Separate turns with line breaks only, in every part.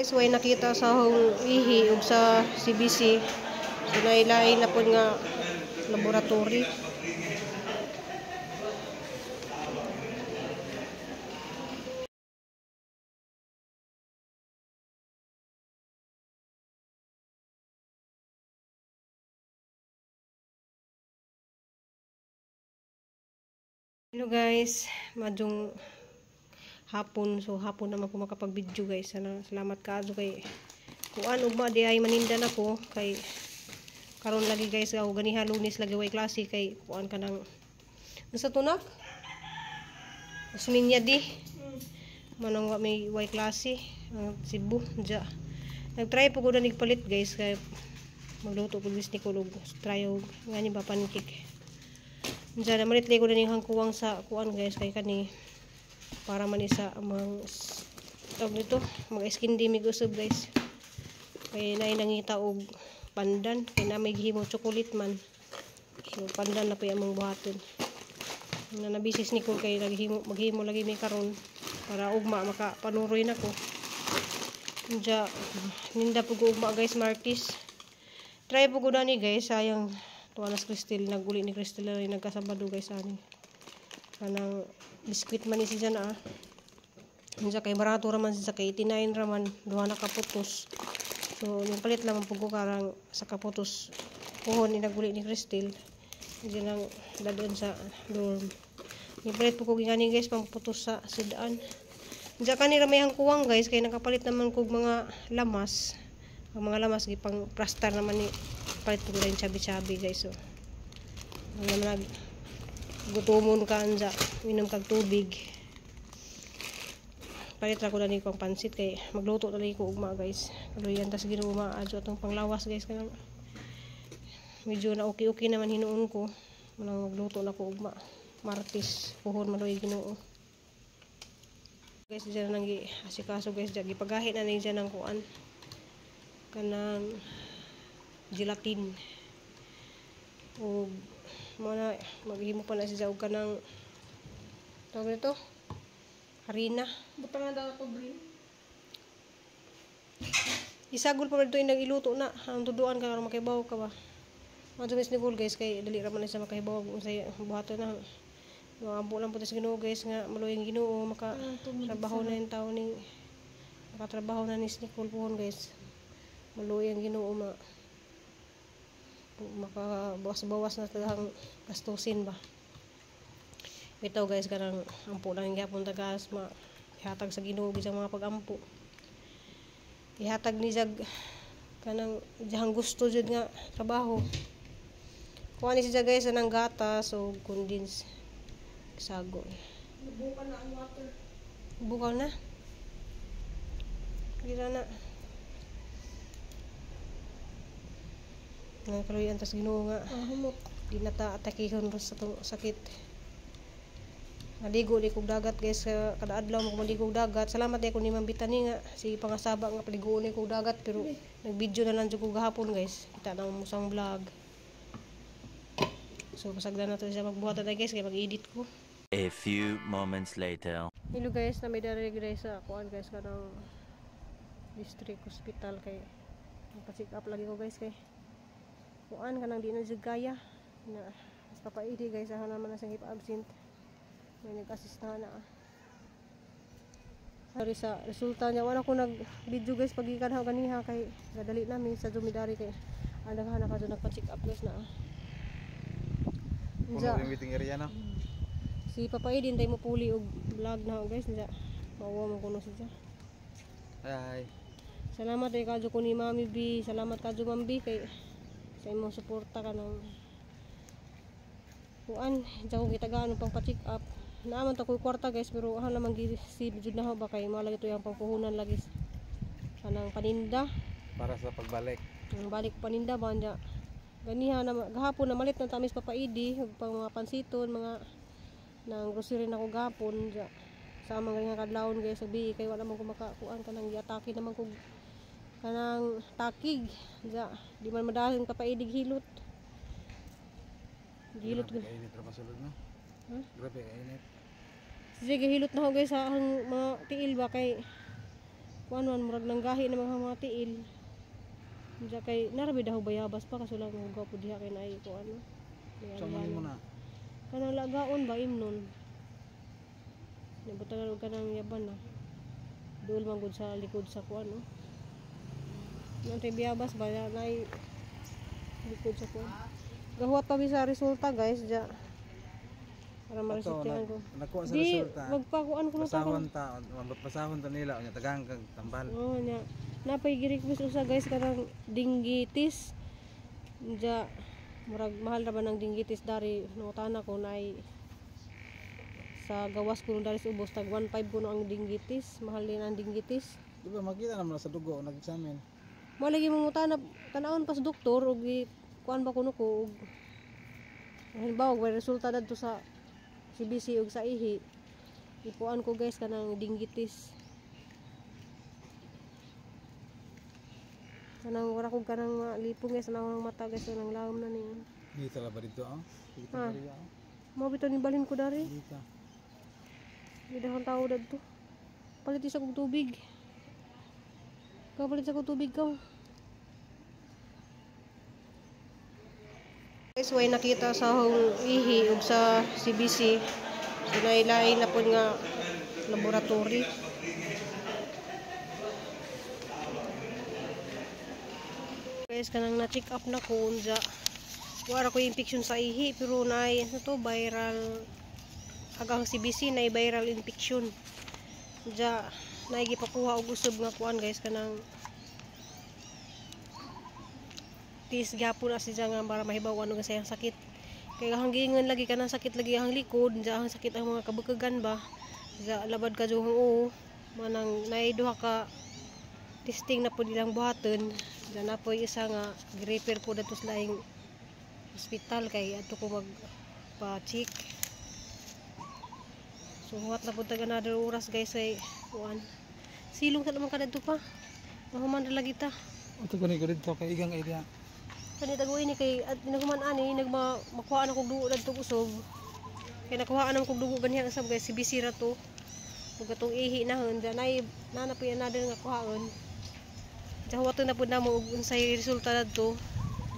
Guys, way nakita sa akong ihi ug sa CBC. So nailain na pod nga laboratory. Hello guys, madyong hapon. So hapon naman ko makapag-video guys. Sana, salamat kaayo kay kuan ugma di ay maninda na ko kay karon lagi guys ako ganiha Lunes lagi way klase kay kuan ka nang nasa tunak Osminya di manong wa may way klase ang Cebu dya. Nagtry po ko na nagpalit guys kay magluto po bis ni kulog try og ngani ba pancake. Diyan na malit ko na ning hangkuwang sa kuan guys kay kani para man isa ang tawag nito mag-skin di mig usab guys kay naay nangita og pandan kay na may gihimo chocolate man, so pandan na po among buhaton na nabisis ni ko kay naghimo maghimo lagi mi karon para ugma makapanuroy na ko. Diya ninda pug ugma guys Martis try pug ni guys, sayang tuwa na si Cristel naguli ni Cristel ay nagkasabado guys ani kanang biskwit man ni siya na ah. Unsa kay barato ra man siya kay 89 ra man duha na kaputos. So yung palit lamang pug ko karang sa kaputos puhon ni naguli ni Cristel diyan lang dadon sa dorm. Yung palit pug ko gani guys pangputos sa sudan. Unsa kani ra may hangkuwang guys kay nakapalit naman kog mga lamas. Ang mga lamas gipang plaster naman ni palit pug lain chabi-chabi guys. So ano naman gutomon ka anja minom kag tubig. Palit ra ko dani pang pansit kay magluto dali ko ugma guys. Kaluyan tas Ginoo maadyo atong panglawas guys kanang medyo na okay-okay naman hinuon ko. Manang magluto na ko ugma. Martes puhon maloy Ginoo. Guys diyan nang gi asikaso guys diyan gipagahi na ni diyan ang kuan kanang gelatin. Og mo na maghimo pa na siya og kanang tawag nito harina.
Butang na daw to green.
Isagol pa man ito yung nagiluto na. Ang tuduan ka karon makibaw ka ba. Madto mis ni guys kay dali ra man siya makahibaw unsay buhaton na. Maampo lang po sa Ginoo guys nga maluoy Ginoo maka trabaho na yung tao ni makatrabaho na ni Nicole puhon guys. Maluoy ang Ginoo ma makabawas-bawas na tagang gastusin ba. Bitaw guys kanang ampo lang gyapon tagas ma ihatag sa Ginoo gid sa mga pagampo. Ihatag ni jag kanang dihang gusto jud nga trabaho. Kuha ni siya guys anang gatas o condense sago.
Bukan na ang water.
Bukaw na. Gira na. Nga kaluyan tas Ginoo nga
Humot.
Di na ta atakihon ro sa atong sakit. Naligo di kog dagat guys kada adlaw mo maligo og dagat. Salamat di ko ni Ma'am Bitani nga si pangasaba nga paliguon ni kog dagat pero nagvideo na lang jud ko gahapon guys. Kita na mo sang vlog. So pasagdan na to siya magbuhat na guys kay mag-edit ko.
A few moments later.
Hello guys, na may diri guys sa kuan guys kanang district hospital kay pa-check up lagi ko guys kay kuan kanang di na jud kaya na mas papaidi guys ako naman na siyang ipa-absent. May nag-assist na na. Sorry sa resulta niya. Wala ko nag-video guys pagikan ha ganiha kay gadali namin sa Dumidari kay ang daghan na ka nagpa-check up guys na.
Puno yung waiting area na.
Si Papa Edin tayo mo puli og vlog na guys niya. Mauwa mo kuno siya.
Hi.
Salamat ay kadyo ko ni Mami B. Salamat kadyo Ma'am B kay sa imong suporta ka ng kuan diyan ko gitagaan pang pa-check up. Naaman ta koy kwarta guys pero ahan lamang gi-save jud na ho ba kay malagi to yang pangpuhunan lagi kanang paninda
para sa pagbalik.
Ang balik paninda ba nya. Ganiha na gahapon na malit na tamis Papa Idi ug pang mga pansiton mga nang grocery na ko gahapon ja. Sa mga ganyan kadlawon guys sabi kay wala man ko makakuan kanang giatake naman ko kanang takig ja di man madayon Papa Idi hilot. Gilot
Grabe kainit ra pasulod no.
Huh?
Grabe kainit.
Sige hilot na ho guys sa ang mga tiil ba kay Kuan man murag nanggahi na mga tiil. Diya kay narabi daw bayabas pa kaso lang hugaw po diha kay naay kuan.
Sa man mo na.
Kanang lagaon ba imnon. Nabutangan og kanang yaban na. Duol man gud sa likod sa kuan no. Nang bayabas ba naay likod sa kuan. Gahuwat pa mi sa resulta guys diya. Para maresitehan ko.
Nakuha sa
Di
resulta.
magpakuan ko na
Basahon ta, basahon ta nila unya tagang kag tambal.
Oo nya. Napay gi-request usa guys kanang dinggitis. Diya murag mahal ra ba ng dinggitis dari nangutana ko naay sa gawas kuno dari sa ubos tag 1.5 kuno ang dinggitis. Mahal din ang dinggitis.
Di ba makita naman na sa dugo nag-examine.
Mo lagi mangutana tan-awon pas doktor og kuan ba kuno ko og halimbawa may resulta dadto sa CBC ug sa ihi. Ikuan ko guys kanang dinggitis. Kanang wala kog kanang lipong guys kanang mata guys kanang lawom na niyo.
Dito la ba dito oh? Dito
Ha?
ba dito? Oh?
Mao bitaw ni balhin ko dari.
Dito.
Di dahon tao dadto. Palit isa kog tubig. Kaw palit sa kog tubig kaw. Guys, way nakita sa akong ihi ug sa CBC. So nailain na pod nga laboratory. Guys, kanang na-check up na ko unja. Wala ko infection sa ihi pero naay ano to viral agang CBC na viral infection. Unja naay gipakuha og usab nga kuan guys kanang tis gyapon na siya nga para mahibaw ano nga sayang sakit. Kay ang giingon lagi kanang sakit lagi ang likod, unja ang sakit ang mga kabukagan ba. Unja labad ka juhong oo manang naay duha ka testing na po nilang buhaton. Diyan na po isa nga gi-refer ko dadto sa laing hospital kay adto ko mag pa-check. So huwat na po tag another oras guys ay kuan. Silong sa naman ka dadto pa. Mahuman ra lagi ta.
Ato gani ko dito kay igang idea.
Kani taguin ni kay at nahuman ani nagma makuha na kog dugo dadto usog. Kay nakuhaan naman kog dugo ganyan usab guys si busy ra to. Ug atong ihi na hun dyan ay na po another nga kuhaon. Diyan huwaton na pud namo og unsay resulta dadto.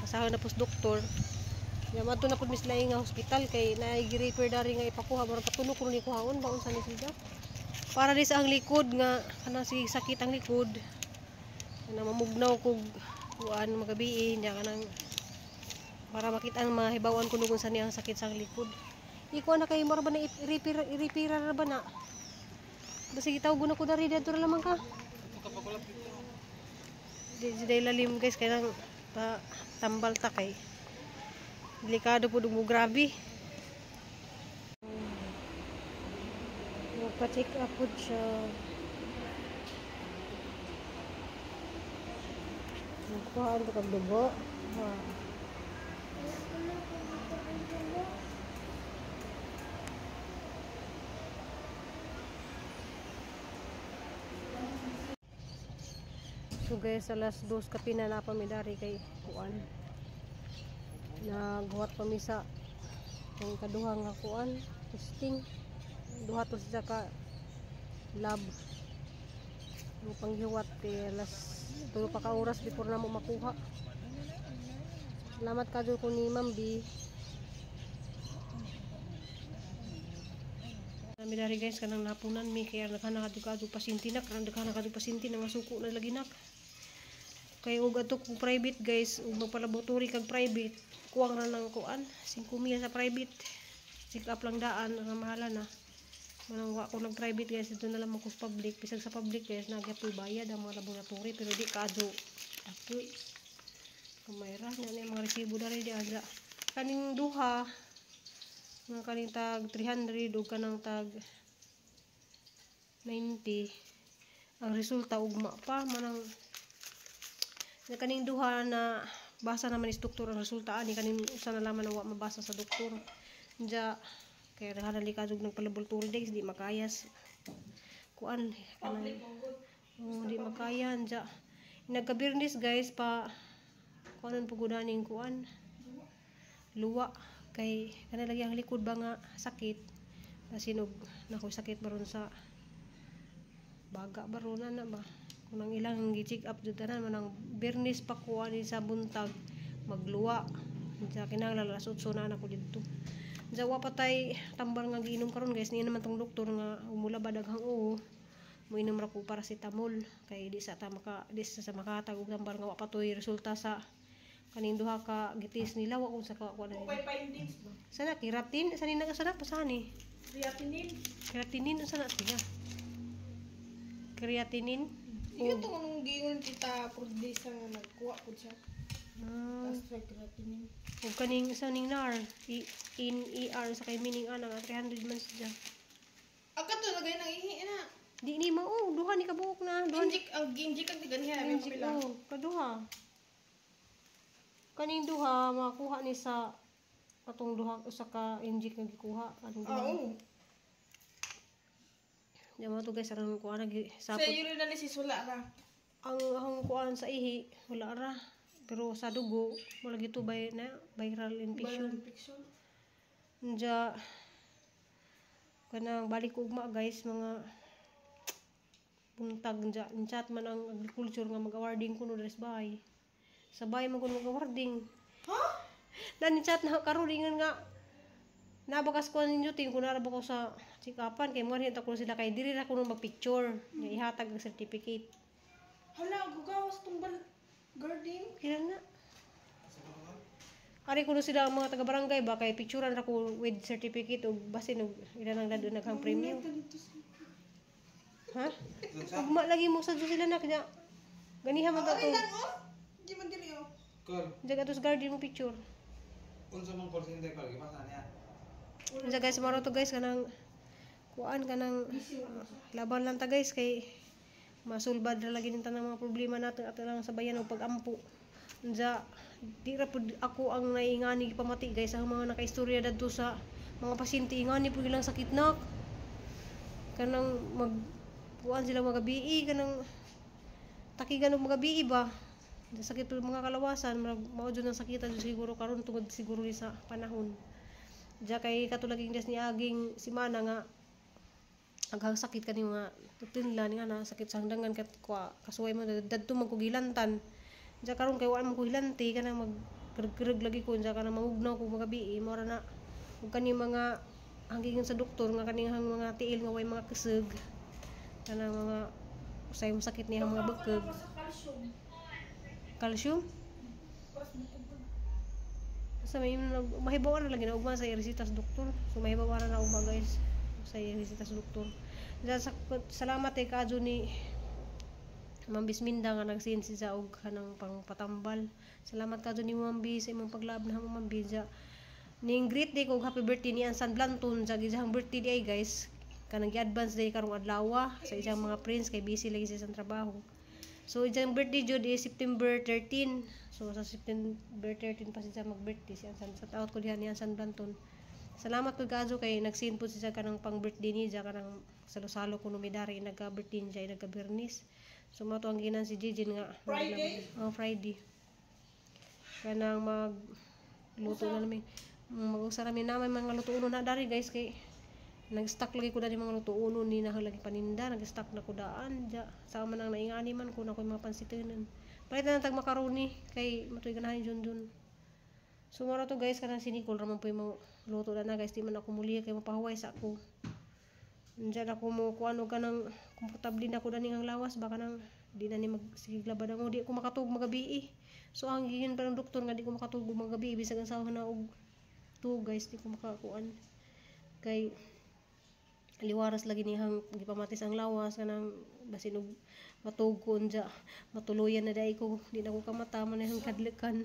Basahon na po sa doktor. Ya madto na pud mis laing nga hospital kay naay gi-refer dari nga ipakuha murag katulo kuno ni kuhaon ba unsa ni siya. Para di sa ang likod nga kanang sige sakit ang likod. Kanang mamugnaw kog kuan magabi nya kanang para makita ang mahibawan kuno kung saan niya ang sakit sa ang likod. Ikuan na kay mura ba na i-repair i-repair ra ba na? Basta gitawag na ko dari dito ra lamang ka. Di di lalim guys kay nang pa tambal ta kay delikado po mo grabe. Magpa-check up po siya. Nagkuhaan to kag dugo. Ha. So guys, alas 2 kapina na pa mi dari kay kuan. Naghuwat pa mi sa ang kaduha nga kuan, testing. Duha to siya ka lab. Ang panghiwat kay alas 2 pa ka oras before na mo makuha. Salamat kadyo ko ni Ma'am B. Kami dari guys kanang napunan mi kaya naghanap kadyo pasyente nak, kanang naghanap kadyo pasyente nga suko na lagi nak. Kay og ato kung private guys, ug magpalaboratory kag private, kuwang ra nang kuan, 5,000 sa private. Check up lang daan, ang mahala na. Manang wa ko nag private guys, dito na lang ako sa public. Bisag sa public guys, nagyapoy bayad ang mga laboratory pero di kadyo dako. Kamay ra nya ni mga resibo dari di aja. Kaning duha mga kaning tag 300 ug kanang tag 90. Ang resulta ugma pa manang na kaning duha na basa naman is doktor ang resulta ani kaning usa na laman na wa mabasa sa doktor. Diya kaya daghan ka jud nagpalaboratory guys, di makayas. Kuan kanang oh, di makaya diya. Nagkabirnis guys pa kuanon pugudaning kuan. Luwa kay kana lagi ang likod ba nga sakit. Kasinog nako sakit baron sa baga baron ana ba. Unang ilang gi-check up jud tanan, manang Bernis pa ko ani sa buntag magluwa. Sa kinahanglan alas 8 na ko didto. Diya wa pa tay tambal nga giinom karon, guys. Niya naman tong doktor nga umula ba daghang oo. Moinom ra ko paracetamol kay di sa makahatag og tambal nga wa pa toy resulta sa kaning duha ka gitis nila, wa kung sa kuha na nila.
May findings ba?
Sana keratin, sa nina sana pasahan ni.
Creatinine.
Creatinine, unsa na siya? Creatinine.
Iyo to nung giingon kita Purdesa nga nagkuha pud siya.
Ah,
Tapos sa creatinine.
ug kaning sa ning NAR, I, in ER sa kay meaning ana nga 300 man siya.
Ang kato lagay nang ihi na.
Di ni mo, oh, duha ni kabuok na, duha ni
Injik ang injik ang tiganhiya may
Injik,
pila.
oh, kaduha. Kaning duha makuha ni sa atong duha usa ka injik nga gikuha kaning
Ah,
duha.
oo.
Di mo to, guys, aron kuha na
Sa
sapot
urinalysis wala ra.
Ang akong kuan sa ihi wala ra. Pero sa dugo wala gito by na viral infection.
Viral infection.
Nja kanang balik ko ugma, guys, mga buntag. Nja chat man ang agriculture nga mag-awarding kuno diri sa bahay. Sa bahay man kuno mag-awarding.
Ha?
Nani chat na karon, ingon nga nabakas ko ninyo ting kunara ba ko sa check-upan kay mo ko sila kay diri ra kuno mag-picture nga ihatag ang certificate.
Hala, gugawas tong bal garden.
Kira na. Ari kuno sila ang mga taga-barangay ba kay picturean ra ko with certificate ug basin og ilan ang dadon naghang premyo. Ha? Ugma lagi mo sa sila na kanya. Ganiha man ta
Ari
to.
lang oh. Di man dili oh.
Call.
Diyan ato sa garden mo picture.
Unsa mong call center call gipasa niya?
Unsa, guys, maro to, guys, kanang kuan kanang laban lang ta, guys, kay masulbad ra lagi nin tanang mga problema nato ato lang sabayan og pagampo. Unsa di ra pud ako ang naingani gipamati, guys, ang mga nakaistorya dadto sa mga pasyente, ingani pud ilang sakit nak. Kanang mag kuan sila mga gabii, kanang takigan og mga gabii ba. Sakit pud mga kalawasan, murag mao jud ang sakitan jud siguro karon tungod siguro ni sa panahon. Diya kay katulad das ni aging simana nga aghang sakit kani mga tutinla ni nga na sakit sa hangdangan kat kuha kasuway mo dadto man ko gilantan. Diya karon kay wa man ko hilanti, kanang mag kreg lagi ko diya, kanang mangugnaw ko mga gabi, mao ra na. Ug kani mga hanggingon sa doktor nga kaning hang mga tiil nga way mga kusog, kanang mga usay mo sakit niya mga bekeg.
Sa calcium.
Calcium.
Pas bukog.
Sa may mahibaw na lagi na ugma sa resita sa doktor. So mahibaw na ugma, guys, sa resita sa doktor. Diyan sa, salamat eh kaadyo ni Ma'am Bisminda nga nagsinsi sa og kanang pangpatambal. Salamat kaadyo ni Ma'am Bis sa imong paglab na, Ma'am Bis. Ning greet day ko happy birthday ni Ansan Blanton sa gisang birthday di ay, guys. Kanang gi-advance day karong adlaw sa isang mga friends kay busy lagi siya sa trabaho. So iyang birthday jud is September 13. So sa September 13 pa siya mag-birthday si Ansan. Shout out ko diha ni Ansan Blanton. Salamat po kaadyo kay nagsin po siya kanang pang birthday niya, kanang salo-salo kuno midari nagka-birthday niya nagka-Bernis. So mao to ang ginan si Jijin nga
Friday?
Oh, Friday. Kanang mag luto na namin. Mag-usa namin na may mga luto na dari, guys, kay nag-stock lagi ko dani mga luto uno ni na lagi paninda, nag-stock na ko daan ja sa man ang naingani man ko na ko mga pansitinan, palit na tag macaroni kay matuy ganahan jun jun. So mao ra to, guys, kanang si Nicole ra man po mo luto na na, guys. Di man ako muliya kay mapahuway sa ako. Diyan ako mo kuan og kanang komportable na ko dani ang lawas ba, kanang di na ni magsigig labad ang di ako makatug magabi. So ang giingon pa ng doktor nga di ko makatug magabi bisag ang sawa na og tuog, guys, di ko makakuan kay liwaras lagi niyang gipamatis ang lawas, kanang basin og matug ko unja matuluyan na dai ko, di na ko kamata man niyang kadlikan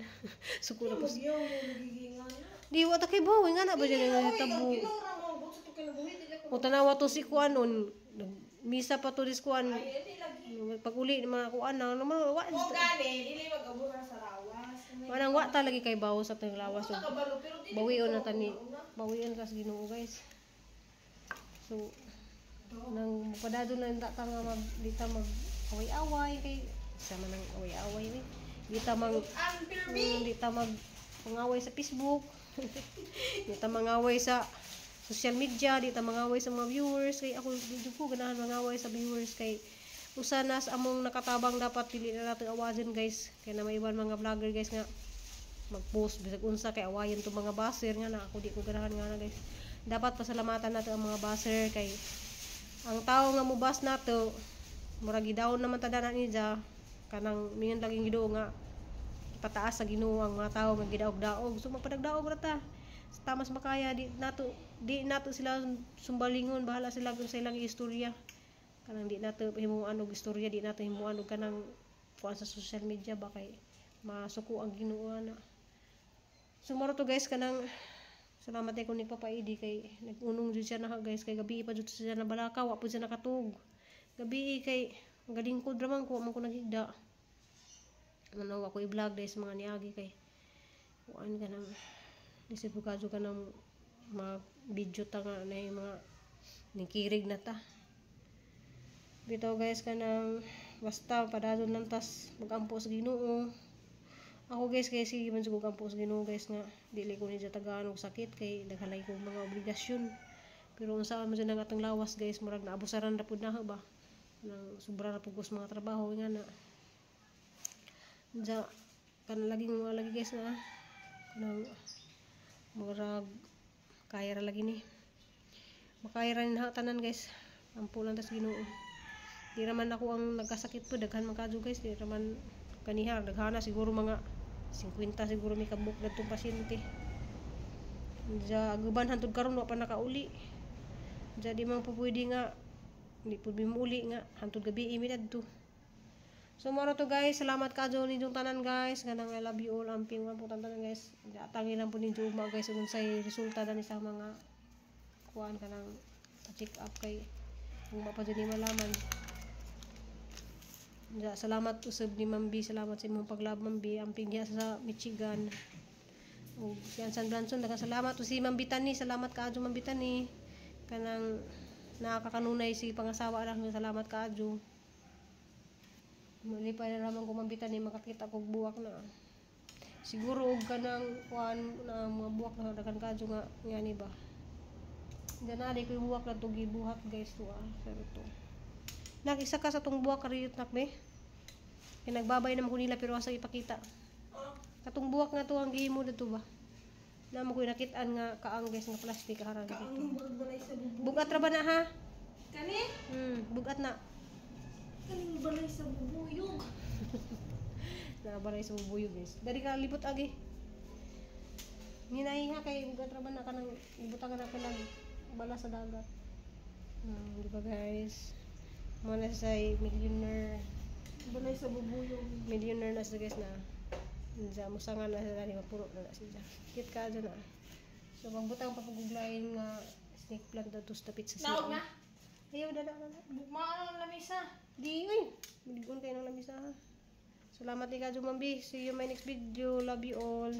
suko na po.
Magyaw mo nagigingan na.
Di wa ta kay bawo nga na ba dyan nga hitabo.
Ginoo ra mo sa to kay nabuhi dili ko.
O tanawa to si kuan on misa pa to dis kuan
Ay di lagi.
Pag uli mga kuan na naman wa.
Mo gani dili mag-abura sa lawas.
Manang wa ta lagi kay bawo sa tong lawas.
Sa kabalo pero dili.
Bawion na tani, bawion kas Ginoo, guys. So nang padado na ta ta nga mag di ta mag away-away kay sa man ang away-away ni di ta mag
Ang pirmi.
Di ta mag mangaway sa Facebook, di ta mangaway sa social media, di ta mangaway sa mga viewers kay ako di jud ko ganahan mangaway sa viewers kay Usa na sa among nakatabang, dapat dili na nato awazen, guys, kay na may iban mga vlogger, guys, nga mag-post bisag unsa kay awayan tong mga basher nga na. Ako, di ko ganahan nga na, guys. Dapat pasalamatan nato ang mga basher kay ang tao nga mubas nato, murag gidawon naman ta dana niya. Kanang mingon laging Ginoo nga ipataas sa Ginoo ang mga tao nga gidaog-daog, so magpadagdaog ra ta sa tamas makaya. Di nato sila sumbalingon, bahala sila kung sa ilang istorya. Kanang di nato himuan og istorya, di nato himuan og kanang kuan sa social media ba, kay masuko ang Ginoo na. So mao to, guys, kanang salamat ko ni Papa Edi kay nag-unong jud siya na, guys, kay gabi pa jud siya na balaka, wa pud siya nakatug gabi kay galingkod ra man ko, man ko naghigda. Ano, wa ko i-vlog guys mga niagi kay kuan ka nang lisod po kadyo ka ng mga video ta nga na yung mga nikirig na ta. Bitaw, guys, kanang basta padayon lang tas magampo sa Ginoo. Ako, guys, kay sige man siguro ampo sa Ginoo, guys, nga dili ko niya tagaan og sakit kay naghalay ko mga obligasyon. Pero unsa man jud ang atong lawas, guys, murag naabusaran ra pud na ba. Nang sobra ra pud ko sa mga trabaho nga na. Diya kanang laging mga lagi, guys, na kanang murag kaya ra lagi ni. Makaya ra ni na tanan, guys. Ampo lang tas Ginoo. Di raman ako ang nagkasakit po, daghan man kadyo, guys, di raman kaniha, daghana siguro, mga 50 siguro may kabuk datong pasyente. Diya aguban hantud karon wa pa nakauli. Diya di man po pwede nga di po uli nga hantud gabi imi adto. So mao to, guys, salamat kadyo ninyong tanan, guys. Kanang I love you all, amping man po tanan, guys. Diya atangi lang po ninyo ugma, guys, ug unsay resulta dani sa mga kuan, kanang check up, kay kung pa jud ni malaman. Ja, salamat usab ni Ma'am B, salamat sa imong paglab, Ma'am B, amping diha sa Michigan. Ug si Ansan Branson, daghang salamat. Ug si Ma'am Bitani, salamat kaadyo, Ma'am Bitani. Kanang nakakakanunay si pangasawa lang, salamat kaadyo. Muli pa na naman ko, Ma'am Bitani, makakita kog buwak na. Siguro og kanang kuan na mga buwak na daghan kaadyo nga ngani ba. Diyan na di ko buwak na to gibuhat, guys, to ah. Pero to. Nak, isa ka sa tong buwak kariyot, nak, be. Kay nagbabay naman ko nila pero asa ipakita. Katong buwak nga to ang gihimo dito ba? Namo ko nakitaan nga kaang, guys, nga plastic harang dito.
Kaang murag balay sa bubo.
Bugat ra ba na, ha?
Kani?
Bugat na.
Kaning balay sa bubuyog.
Nakabalay sa bubuyog, guys. Dali ka libot agi. Nginay ha, kay bugat ra ba na, kanang ibutangan ako nag bala sa dagat. Di ba, guys? Mo na sa millionaire.
Balay sa bubuyog.
Millionaire na siya, guys, na. Diya, musangan na siya dali, mapuno na na siya. Cute ka dyan na. So, magbutang pa paguglayin nga snake plant dato sa tapit sa
Naog na.
Ayaw, dala, dala.
Bugmaan ang lamisa.
Di, uy. Biligon kayo ng lamisa, ha. Salamat ni Kadyo, Mambi. See you in my next video. Love you all.